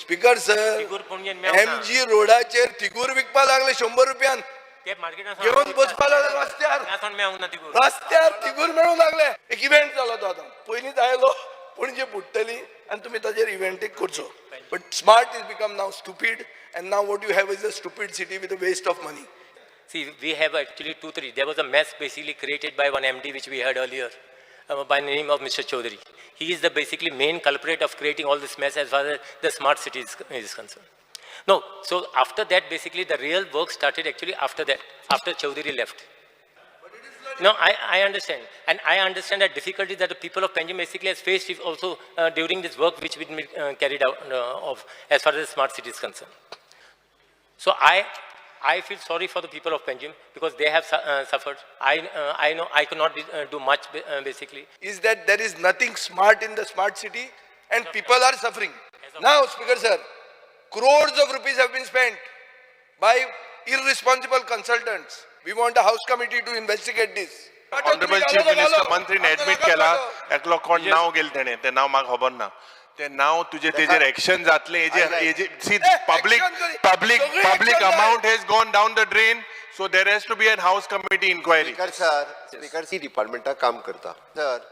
Speaker sir, तिगूर पणजेन मेळना. MG रोडाचेर तिगूर विकपा लागले 100 रुपयान. ते मार्केटान घेवन बसपा लागले रस्त्यार. मेळूंक ना तिगूर. रस्त्यार तिगूर मेळूंक लागले. एक इव्हेंट जालो तो. आतां पयलींच आयलो, पणजे बुडटली आनी तुमी ताजेर इव्हेंट एक करचो. But smart is become now stupid, and now what you have is a stupid city with a waste of money. See, we have actually two, three. There was a mess basically created by one MD which we heard earlier, by the name of Mr. Chaudhary. He is the basically main culprit of creating all this mess as far as the smart city is concerned. No, so after that, basically the real work started actually after that, after Chaudhary left. No, I understand. And I understand the difficulty that the people of Panjim basically has faced if also during this work which we carried out of as far as the smart city is concerned. So I feel sorry for the people of Panjim because they have suffered. I know I could not do much basically. Is that there is nothing smart in the smart city and people are suffering. Now, Speaker sir, crores of rupees have been spent by irresponsible consultants. We want a house committee to investigate this. Honourable chief minister, मंत्रीन admit केला एकलो कोण नाव गेले तेणे, तें नाव म्हाका खबर ना. तें नाव तुजें तेजेर एक्शन जातलें हेजेर हेजेर. सी, पब्लीक action करी. पब्लीक सगळी पब्लीक action जाय. Amount has gone down the drain, so there has to be an house committee inquiry. Speaker sir, speaker, see डिपार्टमेंटाक काम करता सर.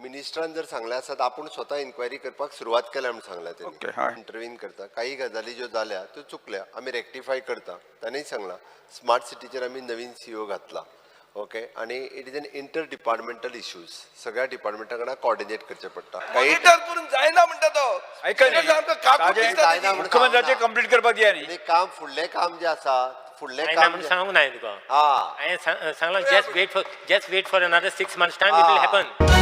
मिनिस्टरान जर सांगलें आसत, आपूण स्वता इन्क्वायरी करपाक सुरवात केल्या म्हूण सांगलां. Okay, तेणी हय. इंटरवीन करता. काही गजाली ज्यो जाल्या त्यो चुकल्या, आमी रेक्टिफाय करता. ताणें सांगलां, स्मार्ट सिटीचेर आमी नवीन सीओ घातला, ओके, आनी it is an inter departmental issues. सगळ्या डिपार्टमेंटा कडेन कॉर्डिनेट करचें पडटा काही. मॉनिटर करून जायना म्हणटा तो. आयकय न्ही. आमकां काकूट ताजें दिसता जायना तेजी. म्हणून मुख्यमंत्र्याचे कंप्लीट करपाक दिया न्ही. आनी काम, फुडलें काम जें आसा, फुडलें हांवें काम म्हणून सांगूंक ना तुका. हा. हांवें सांगलां, just wait for another 6 months time, it will happen.